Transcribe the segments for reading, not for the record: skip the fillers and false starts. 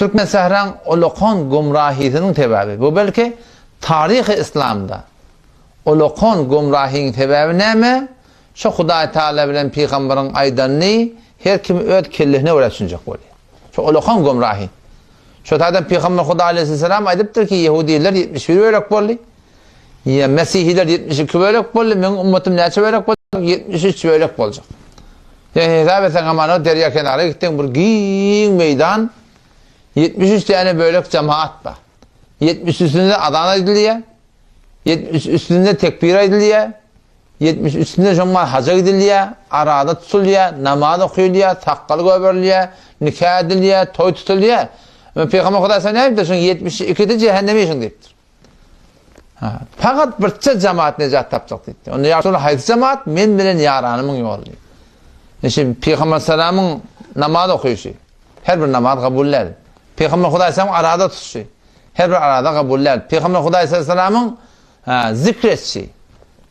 Türkmensähraň ulakan gümrahysynyň sebäbi, bu belki taryhy yslamda ulakan gümrahyň sebäbi näme? Şo Hudaý Taala bilen pygamberiň aýdanyny her kim öz kellesine görä düşünjek bolýar. Şo ulakan gümrahy. Şo taýdan pygamber Hudaý aleýhissalam aýdypdyr ki, ýehudiler 71 bölek boldy. Ýa mesihiler 72 bölek boldy, meň ummatym näçe bölek boljak? 73 bölek boljak. Ýa hesap etseň hamana derýa kenara gitseň bir giň meýdan 73 däne bölek jemaat bar. 73-sinde azan aýdylýar. 73-sinde tekbir aýdylýar. 73-sinde şoň bar haja gidilýär, araza tutulýar, namaz okylýar, sakgal göberilýär, nika edilýär, toý tutulýar. Pygamber Hudaý sen näme diýipdir? Şoň 72-si jähenneme işiň diýipdir. Ha, fakat birçe jemaat nejat tapjak diýdi. Onda ýa Resulallah haýsy jemaat? Men bilen ýaranymyň ýoly diýdi. Neşe Pygamber salamyň namaz okyşy. Her bir namaz kabul däl. Pygamber Hudaý salam arada tutuşy. Her bir arada kabul däl. Pygamber Hudaý salamyň zikr etşi.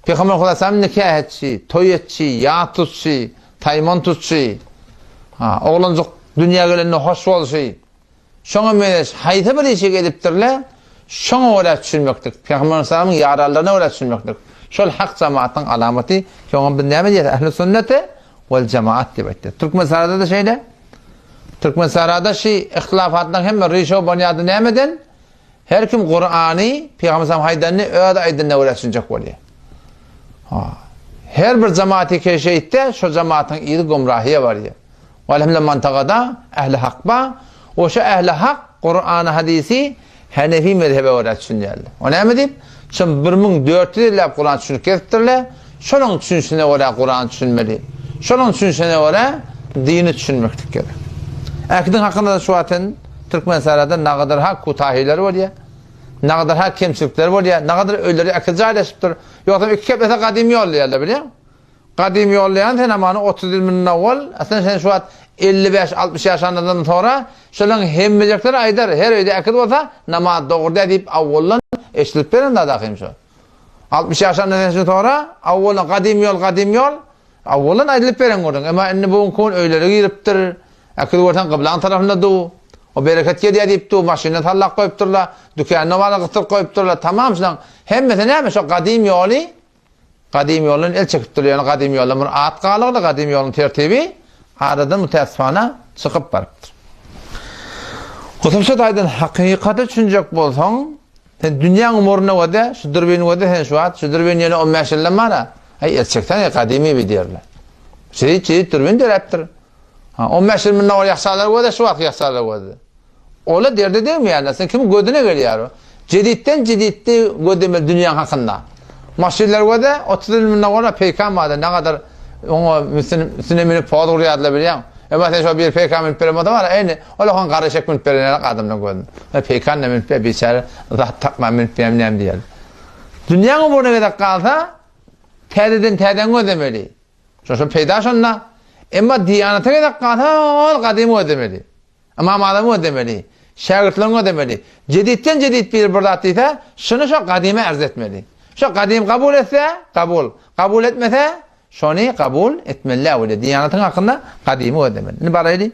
Pygamber Hudaý salam nikah etşi, toý etşi, ýa tutşy, taýman tutşy. Ha, oglanjyk dünýä gelende hoş bolşy. Şoňa meňzeş haýsy bir işi edipdirler, şoňa görä düşünmeklik, Pygamber aleyhissalamyň ýaranlaryna görä düşünmeklik. Şol hak jemaatnyň alamaty, şoňa biz näme diýýäris? Ähli sünneti wel jemaat diýip aýtýarys. Türkmenistanda-da şeýle. Türkmenistanda şi ihtilafatlaryň hemme rişo bonýady nämeden? Her kim Kurany, Pygamber sallam aýdanyny öz aýdanyna görä düşünjek bolýar. Ha. Her bir jemaat eke şeýtse, şo jemaatyň yzy gümrahyýa barýar. Elhamdülillah mantagada ähli hak bar. Oşa ähli hak Kurany hadisi Hanefi mezhebe görä düşünýärler. O näme diýip? Şo 1400 ýyllap Kurany düşünip gezipdirler. Şolaň düşünişine görä Kurany düşünmeli. Şolaň düşünişine görä dini düşünmeklik gerek. Äkidiň hakynda da şu wagt sen Türkmenistanda nagadyr ha kutahiler bolýar. Nagadyr ha kemçilikler bolýar. Nagadyr öýleri äkil jaýlaşypdyr. Ýogsam iki keplese gadym ýollaýarlar bilýäňmi? Gadym ýollaýan sen hamana 30 ýyl mundan owal, aslynda sen şu wagt 55-60 ýaşandan soňra şolaryň hemmejekleri aýdar, her öýde äkil bolsa namaz dogry däl diýip awwaldan eşidilip beren zat ahym şo. 60 ýaşandan sen soňra awwaldan gadym ýol gadym ýol awwaldan aýdylyp beren gürrüň. Emma indi bu günki gün öýlere giripdir. Äkil görseň gyblaň tarapynda du. O bereket gelýär diýip du, maşynyny sallap goýupdyrlar, dükanyny bana gysyryp goýupdyrlar. Tamam şulaň hemmesi näme şo gadym ýoly Gadym ýoldan el çekip dur, ýöne gadym ýoldan bir at galygdy, gadym ýoluň tertibi aradan mütässifana çykyp barypdyr. Hususy taýdan hakykata düşünjek bolsaň, sen dünýäň umuryna göze, şu dürbini göze sen şu wagt, şu dürbin ýöne 15 ýyldan bar-a, aý el çekseň ey gadymy bir diýerler. Şeýt şeýt dürbin döräpdir. Ha, 15 ýyl mundan owal ýaşalar göze, şu wagtky ýaşalar göze. Ola derde degmeýärler. Sen kimiň gözüne gelýär o? Jeditden jeditdi gözlemeli dünýäň hakynda. Maşynlar göze, 30 ýyl mundan owal peýkam bardy. Nägadar oňa üstüne münüp poz urýardylar bilýäň. Emma sen şo bir peýkam münüp beren bolsaň bar, eýni olakan gara eşek münüp beren ýaly adamlaryň gözünde. E, peýkan da münüp ber, biçäre zat tapman münüp berem näme diýer. Dünýäň umruna gezek galsa, täzeden täzäňi gözlemeli. Şo şo peýda şonda. Emma diýanata gezek galsa, ol gadymy gözlemeli. Ymam Azamy gözlemeli. Şägirtlerini gözlemeli. Jeditden jedit biri bir zat diýse, şuny şo gadyma ärz etmeli. Şo gadym kabul etse, kabul. Kabul etmese, şony kabul etmeli däl bolýar. Diýanatyň hakynda gadymy gözlemeli. Indi baraýly.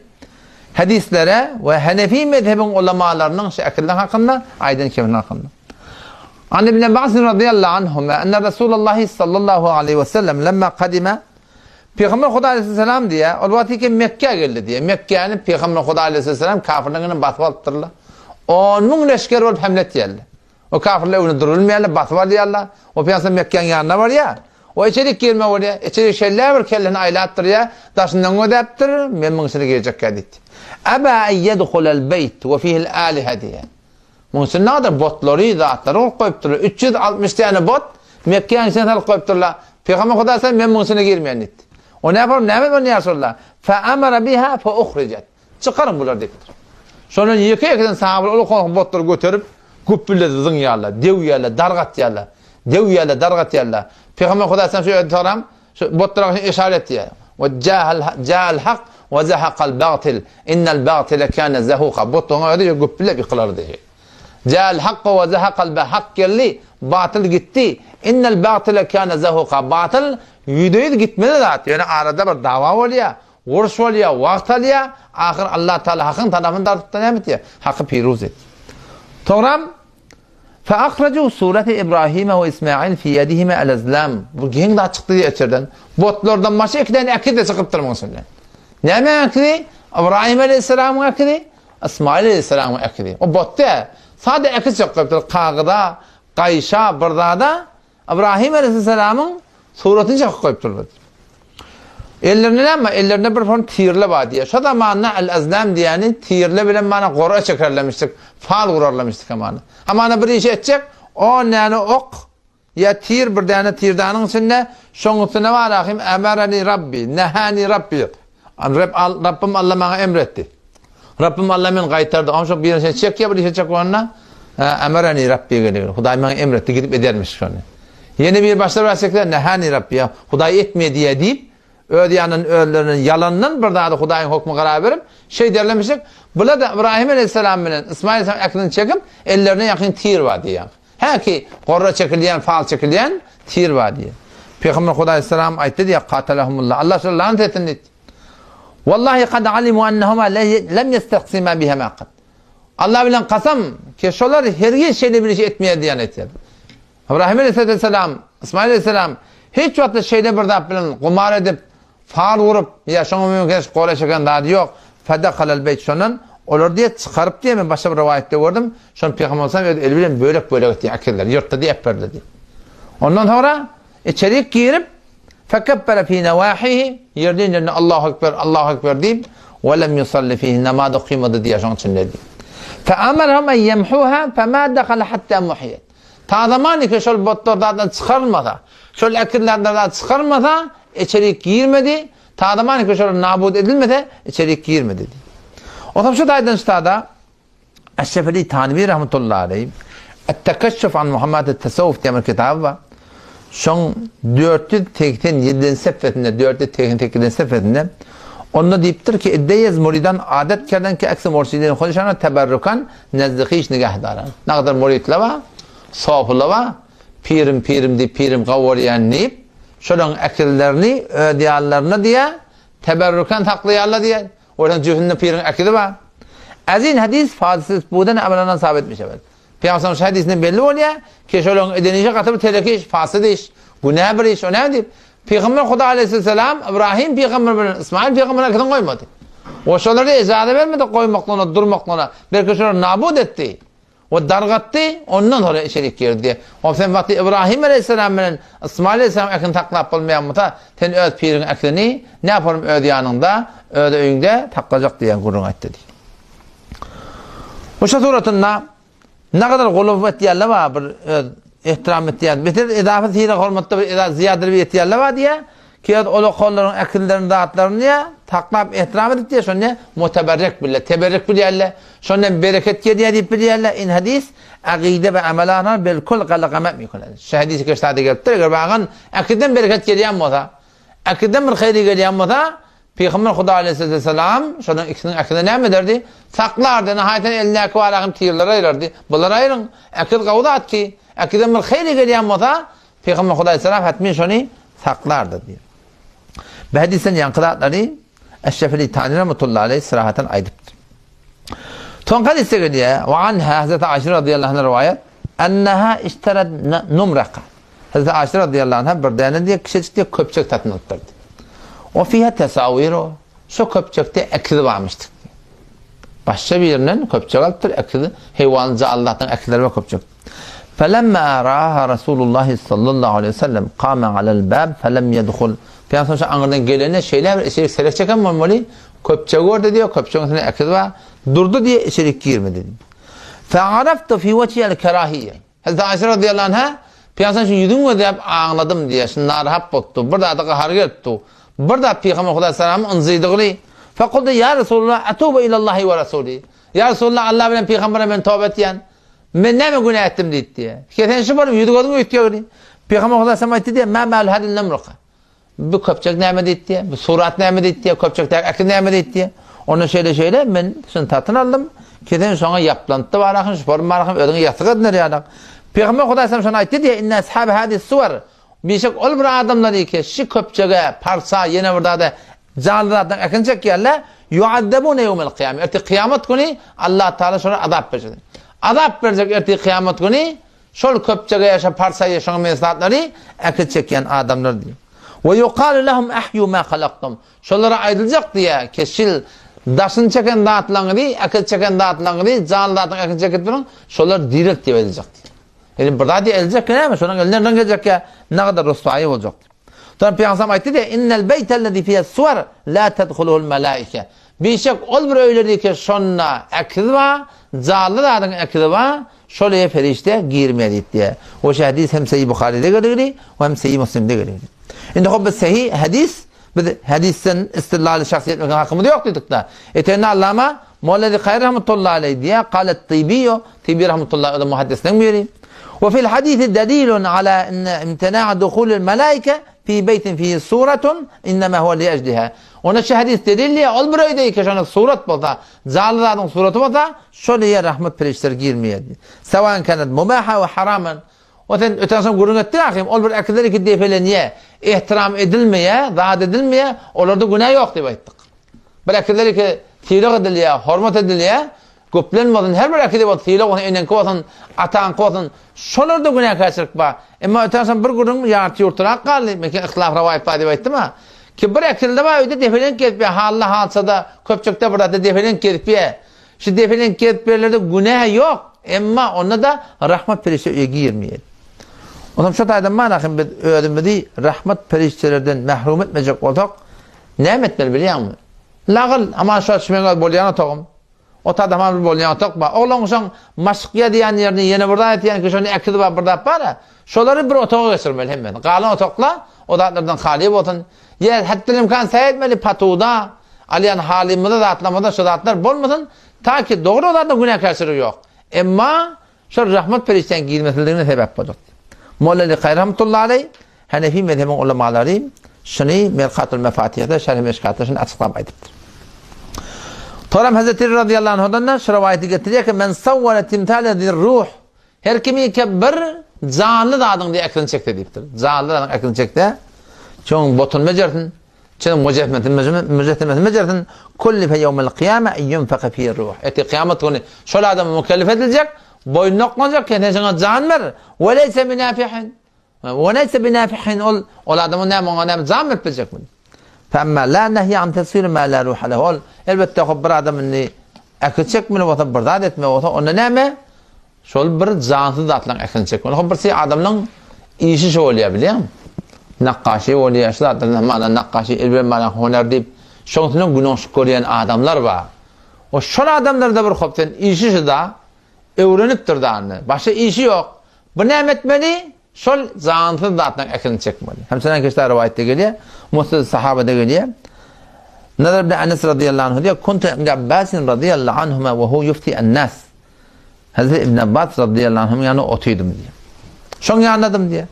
Hadislere we Hanefi mezhebiň ulamalarynyň şu äkilden hakynda aýdan kemini hakynda. An Ibn Abbas radiyallahu anhuma enne Resulullah sallallahu aleyhi ve sellem lemma kadime Pygamber Hudaý aleyhisselam diýýär, ol wagt eken Mekgä geldi diýýär. Mekgäni Pygamber Hudaý aleyhisselam kafirleriň elinden basyp alypdyrlar. On müň leşger bolup hemle etýärler. O kafirler öňünde durulmaýarlar, basyp alýarlar. O Pygamber Mekgäň ýanyna barýar. O içerik girme bolýar. Içerik şeýle bir kellesini aýlap durýar, daşyndan gözäpdir, men muň içine girjekkä diýdi. Aba en yedhulel beýt we fihil alihe diýýär. Munuň üçin näder botlary, zatlary gurup goýupdyrlar. 360 däne bot Mekgäniň içine salyp goýupdyrlar. Pygamber Hudaý sen men munuň içine girmeýän diýipdir. O näme näme boldy ýa Resulallah? Fa amara biha fa uhrijat. Çykaryň bulary diýipdir. Şondan ýeke-ýekeden sahabalar ol okan botlary göterip, güpbüldedip zyňýarlar, döwýärler, dargatýarlar. Döwýärler, dargatýarlar. Pygamber Hudaý sen şu özi soram, Şu botlara şu yşaret etýär. We jahal jahal hak we zahaqal batil. Innal batila kana zahuqa. Botlaryň özi güpbüldep ýykylar diýdi. Jahal hak we zahaqal ba hak geldi, batyl gitdi. Innal batila kana zahuqa. Batyl ýüzde ýüz gitmeli zat. Ýöne arada bir dawa bolýar. Uruş bolýar, wagt alýar, ahyr Allah Taala hakyň tarapyny dartypda näme etýär? Haky piruz etýär. Soňram Fe ahraju surate Ibrahime we Ismail fi yedihime el-ezlam. Bu geň zat çykdy diýýär içerden. Botlardan başga iki däne äkiz-de çykypdyr muň içinden. Näme äkizi? Ybraýym aleýhissalamyň äkizi, Ismail aleýhissalamyň äkizi. O bot däl. Sada äkiz çykypdyr kagyza, gaýşa, bir zada. Ybrahym aleýhissalamyň suratyny çekip goýupdyrlar. Ellerinde näme bar? Ellerinde bir fon tirle bar diýýär. Şo zamanda el-azlam diýýäni tirle bilen mana gora çekerlemişdik, fal gurarlamışdyk hamana. Hamana bir iş etjek, on däne ok ýa tir bir däne tirdanyň içinde, şoň üstüne bar ahim emereni Rabbi, nehani Rabbi. Reb, Rabbim Alla maňa emretdi. Rabbim Alla meni gaýtardy. Oňa şo birini sen çekýär, bir işe çek bolanda, emereni Rabbi gelýär. Hudaý maňa emretdi, gidip edermiş şony. Ýene bir başga bir çekse, nehani Rabbi, ýa Hudaý etme diýýär diýip, öz ýanyndan özlerinden ýalandan bir zady Hudaýyň hokmy karar berip, şeýderlemişik. Bular-da Ybrahym aleýhissalam bilen Ysmaýyl aleýhissalam äkidini çekip, ellerine ýakyn tir bar diýýär. Häki, gorra çekilýän, fal çekilýän tir bar diýýär. Pygamber Hudaýsalam aýtdy diýýär, Katalahumullah, Allah şolara lanat etsin diýdi. Wallahi kad alimu ennehuma lem yestaksima bihema kad. Allah bilen kasam ki şolar hergiz şeýle bir iş etmeýär diýen aýtýar. Ibrahim aleyhisselam, Ismail aleyhisselam hiç wagtda şeýle bir zat bilen gumar edip, Fal urup, ýa şoňa meňzeş gola çeken zady ýok. Fedehalel beýt şondan, olary diýe çykaryp diýe, men başga bir rowaýatda gördüm, şony Pygamber aleyhisselam öz eli bilen bölek-bölek etdi, äkizleri, ýyrtdy diýe äpberdi diýe. Ondan soňra içerik girip, fekebbere fi newahihi, ýerden ýerine Allahu ekber, Allahu ekber diýip, we lem yusalli fihi, namaz okymady diýe şoň içinde diýe. Fe amarahum en yemhuha fema dehala hatta muhiyet. Ta zaman ki şol botlar zatdan çykarylmasa, şol äkizler zat çykarylmasa, Içerik girmedi, ta zaman ki şolar nabut edilmese, içerik girmedi diýdi. Onsoň şu taýdan ştada Eşref Ali Tanwi rahmetullahi aleýh Et-Tekeşşuf an Muhammed Tasawwuf diýen bir kitaby bar. Şoň 487-nji sefesinde, 488-nji sefesinde onda diýipdir ki, Iddeýez muridan adet kerden ki aksi murşidin hudşana teberrukan nezdi hiç nigah daran. Naqadar muridler bar, sofylar bar, Pirim, pirim diýip, pirim gowurýan diýip, şolaryň äkizlerini öz ýanlarynda diýýär, teberrüken saklaýarlar diýýär. Olaryň jübüsinde piriň äkizi bar. Äzin hadys fazysyz buden amalandan sabit mişebet. Pygamberimiz şu hadysyndan belli bolýar ki, şolaryň eden işi gaty bir teleki iş, fasyt iş, günä bir iş. O näme diýip? Pygamber Huda aleýhisselam Ibrahim pygamber bilen Ismail pygamberiň äkizini goýmady. O şolara ejaza bermedi goýmaklygyna, durmaklygyna. Belki şolary nabut etdi. We dargatdy, ondan soňra içerik girdi. Hop, sen wagty Ybrahym aleýhissalam bilen Ysmaýyl aleýhissalamyň ählini saklap bolmaýan bolsa, sen öz piriň ählini näporum öz ýanyňda, öz öýüňde saklajak diýen gürrüň aýtdy diýdi. Bu şu suratynda nägadar guluw etýärler bar, bir öz ehtiram etýän, beter edafa sylag hormatda bir eda zyýadaly bir etýärler bar diýýär. Ki öz ulakanlaryň äkillerini zatlaryny diýýär, saklap ehtiram edip diýýär, şony muteberrik bilýär, teberrik bilýärler, şondan bereket gelýär diýip bilýärler. In hadis agyda we amalana bilkul galagamat mikulan. Şu hadis keştade gelipdir, eger bagan äkiden bereket gelýän bolsa, äkiden bir haýry gelýän bolsa, Pygamber Huda aleyhisselam şonuň ikisiniň äkidini näme ederdi? Saklardy, nahaýatan elindäki bar ahim tirleri aýyrardy. Bulary aýryň, äkid gowy zat ki, äkiden bir haýry gelýän bolsa, Pygamber Hudaý salam hatmin şony saklardy diýýär. Bu hadysdan ýaňky zatlary Eşref Ali Tani rahmetullahi aleyh syrahatan aýdypdyr. Soňky hadysda gelýär, we anha Hazreti Aýşe radıyallahu anha riwayat, enneha işterat numraka. Hazreti Aýşe radıyallahu anha bir däne diýe kiçijik diýe köpçek satyn alypdyr. O fiha tesawiru, şo köpçekde ekiz barmyşdyk. Başga birinden köpçek alypdyr, ekiz heýwan janlylaryň ekizleri bar köpçek. Felemma raaha Rasulullahi sallallahu aleýhi we sellem kame alel bab felem yedhul. Pygamber şo aňyrdan gelende şeýle bir içerik serek çeken bolmaly, köpçegi gördi diýýär, köpçegiň üstünde ekiz bar. Durdy diýýär, içerik girmedi diýýär. Fe'araftu fi wejhi'l kerahiýe. Hazreti Aýşe radiyallahu anha Pygamber şu ýüzüni gözläp aňladym diýýär, şu narahat bolupdy, bir zada gahary gelipdi. Bir zat Pygamber Hudaý salamyň ynjydygyny. Fekultu ýa Resulullah etubu ilallahi we rasuli. Ýa Resulullah Allah bilen pygambere men toba etýän. Men näme günä etdim diýdi diýýär. Ki sen şu bolup ýüz-gözüň üýtgegini. Pygamber Hudaý salam aýtdy diýýär, Mä mälu hadil nemruka. Bu köpçek näme diýdi diýýär, bu surat näme diýdi diýýär, köpçekdäki äkil näme diýdi diýýär. Onda şeýle-şeýle men şuny satyn aldym. Ki sen şoňa ýaplanypdy barahyn, şu form barahyn özüňe ýassyk ediner ýaly. Pygamber Hudaý salam şony aýtdy diýýär, Inne ashabe hadis suwar. Bişek ol bir adamlar ki, şu köpçege, parça, ýene bir zada. Janly zatlaryň ekini çekýärler. Ýuazzebune ýewmel kyýame. Ertir kyýamat güni Allah Taala şolara azap berjek. Azap berjek ertir kyýamat güni şol köpçege şo parsaýa şoňa meňzeş zatlary ekini çekýän adamlar diýýär. We ýukalu lehum ahýu ma halaktum. Şolara aýdyljak diýýär, keşil daşyny çeken zatlaryňyzy, ekini çeken zatlaryňyzy, janly zatlaryň ekini çekip duruň, şolary direlt diýip aýdyljak diýýär. Indi bir zat eljek näme? Şonuň elinden nirden geljek ýa nagada ryswaýy boljak. Soň Pygamberimiz aýtdy diýe, Innel beýtellezî fiýes suwar la tedhuluhul melaike. Bişek ol bir öýler ki şonda ekiz bar, janly zadyň ekizi bar, şol öýe perişde girmeýär diýip diýe. O şu hadis hem Sahih Buharyda gelgili, hem Sahih Muslimde gelgili. Indi hop biz sahih hadis, biz hadisden istidlaly şahs etmek hakymyz ýok diýdik-de. Eteginde Allama Molla Zikaýy rahmetullahi aleýh diýýär, Galet Tybiýu, Tybi rahmetullahi o-da muhaddisleriň biri. We fil hadisi delilun ala enne imtena'a duhulil melaike fi beýtin fihi suratun innema huwe li ejliha. Onda şu hadis delil diýýär, ol bir öýde ki şonda surat bolsa, janly zadyň suraty bolsa, şol öýe rahmet perişdeleri girmeýär diýýär. Sewan kanet mubaha we haraman. O sen öten agşam gürrüň etdik ahym, ol bir äkiler ki depelenýär, ehtiram edilmeýär, zat edilmeýär, olarda günä ýok diýip aýtdyk. Bir äkiler ki sylag edilýär, hormat edilýär, köplen bolsun, her bir äkide bolsun, sylag bolsun, eneňki bolsun, ataňky bolsun, şolarda günäkärçilik bar. Emma öten agşam bir gürrüň ýarty-ýurturak galdy, men ki yhtilaf rowaýat bar diýip aýtdym-a. Ki bir äkilde bar öýde depelenip gezip ýör, hally halçada, köpçükde bir zatda depelenip gezip ýör. Şu depelenip gezip ýörlerde günä ýok, emma onda-da rahmat perişde öýe girmeýär. Onsoň şu taýdan manahym biz özümizi rahmat perişdelerden mährum etmejek bolsak, Näme etmeli bilýäňmi? Lagyl, aman şo şu meň öz bolýan otagym. O taýda aman bir bolýan otag bar. Oglan şoň maşk ýazýan ýerini ýene bir zat etýän ki şony ekiz bar bir zat bar-a. Şolary bir otaga geçirmeli hemmesini. Galan otaglar o zatlardan haly bolsun. Ýa hetdil-imkan säý etmeli patuwda alýan halymyzda zatlarymyzda şu zatlar bolmasyn. Ta ki dogry o zatda günäkärçilik ýok. Emma Şol rahmet perişdäň girmesizligine sebäp boljak. Molla Likaý rahmetullahi aleý, Hanefi mezhebiň ulamalary şuny Merkatul Mefatihde, Şerh-i Meşkatda şuny açyklap aýdypdyr. Soram Hazreti Ali radıyallahu anhudan da şu rowaýaty getirýär ki, Men sawwara timtale zir-ruh. Her kimi ki bir janly zadyň diýe ekini çekse diýipdir. Janly zadyň ekini çekse, çoň botuny bejersin, Çynyň müjessemesini bejersin, Kullife ýewmel kyýame en ýunfehe fihi ruh. Ertir kyýamat güni şol adama mükellef ediljek, boýnuna oklanjak ki, sen şoňa jan ber, we leýse binafihin. We leýse binafihin ol ol adama näme oňa näme jan berip biljekmi? Fe emma la nehýe an teswiri ma la ruha lehu. Ol elbetde hop bir adam indi äki çekmeli bolsa, bir zat etmeli bolsa, onda näme? Şol bir jansyz zatlaryň ählini çekmeli. Hop birsi adamlaň işi şo bolýar bilýäňmi? Nakgaşy bolýar, şu zatlardan mana nakgaşy el bilen mana honer diýip, şoň üstünden günoşluk görýän adamlar bar. O şol adamlarda bir hop sen işi şu da öwrenipdir da indi. Başga işi ýok. Bu näme etmeli? Şol jansyz zatlaryň ählini çekmeli. Hem şondan keşde rowaýatda gelýär, Musned sahabada gelýär. Nazar ibn Anas radiyallahu anhu diýär, Kuntu inda Abbasin radiyallahu anhuma we hu yufti an-nas. Hezreti Ibn Abbas radıyallahu anhuň ýanynda otyrdym diýýär. Şoň ýanyndadym diýýär.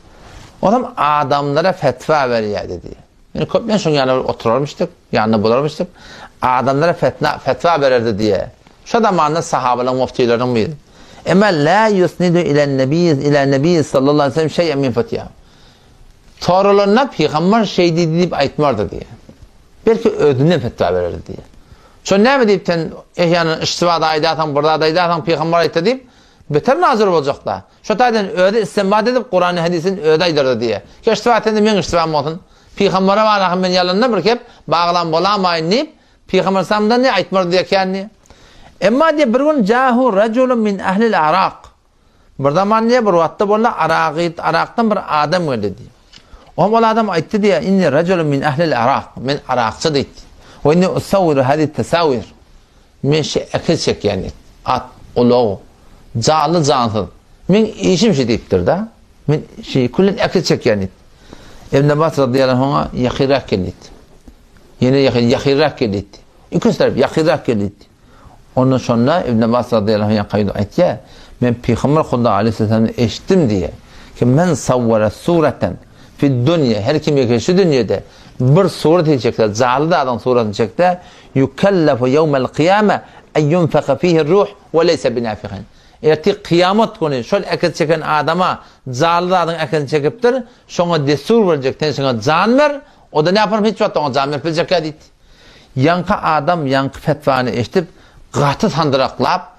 Olam adamlara fetwa berýärdi diýýär. Men köplenç şoň ýanynda bir oturarmyşdyk, ýanynda bolarmyşdyk. Adamlara fetna, fetwa bererdi diýýär. Şo zamanda sahabalaryň muftileriniň biri. Emma la yusnidu ila nebi ila nebi sallallahu aleyhi ve sellem şey'en min fetya. Soralanda pygamber şeý diýdi diýip aýtmardy diýýär. Belki özünden fetwa bererdi diýýär. Şo näme diýip sen ehýanan iştiba-da aýdarsyň, bir zat aýdarsyň, pygamber aýtdy diýip, beter nazyr boljak-da. Şo taýdan özi istinbat edip, Kurany hadisini özi aýdardy diýýär. Ki iştiba etende meň iştibam bolsun. Pygambere barahym men ýalanda bir kep baglan bolamaýyn diýip, pygamber sallamdan diýýär, aýtmardy diýekän diýýär. Emma diýýär, bir gün jahu rajulun min ahlil Arak. Bir zaman diýýär, bir wagtda boldy, Aragyt, Arakdan bir adam geldi diýýär. Oňa ol adam aýtdy diýýär, Inni rajulun min ahlil Arak, men arakçy diýdi. We inni usawwiru hazihi tasawir. Men şu ekiz çekýän diýdi. At, ulag, janly jansyz. Meň işim şu diýipdir-de. Men şu küllen ekiz çekýän diýdi. Ibn Abbas radiyallahu anh oňa ýakynrak gel diýdi. Ýene ýakyn, ýakynrak gel diýdi. Ikisi tarap ýakynrak gel diýdi. Onda şonda Ibn Abbas radyýallahu anh ýakaýdy aýtýar, Men Pygamber Huda aleýhissalamdan eşitdim diýýär, ki men sawwara suratan fid-dunýa, her kim ýeke şu dünýede bir surat çekse, janly zadyň suratyny çekse, ýukellefu ýewmel kyýame en ýunfeha fihi ruh we leýse binafihin. Ertir kyýamat güni şol äkit çeken adama janly zadyň äkidini çekipdir, şoňa dessur berjek, sen şoňa jan ber, o-da näparyp hiç wagt oňa jan berip biljekkä diýdi. Ýaňky adam ýaňky fetwany eşidip, gaty sandyraklap.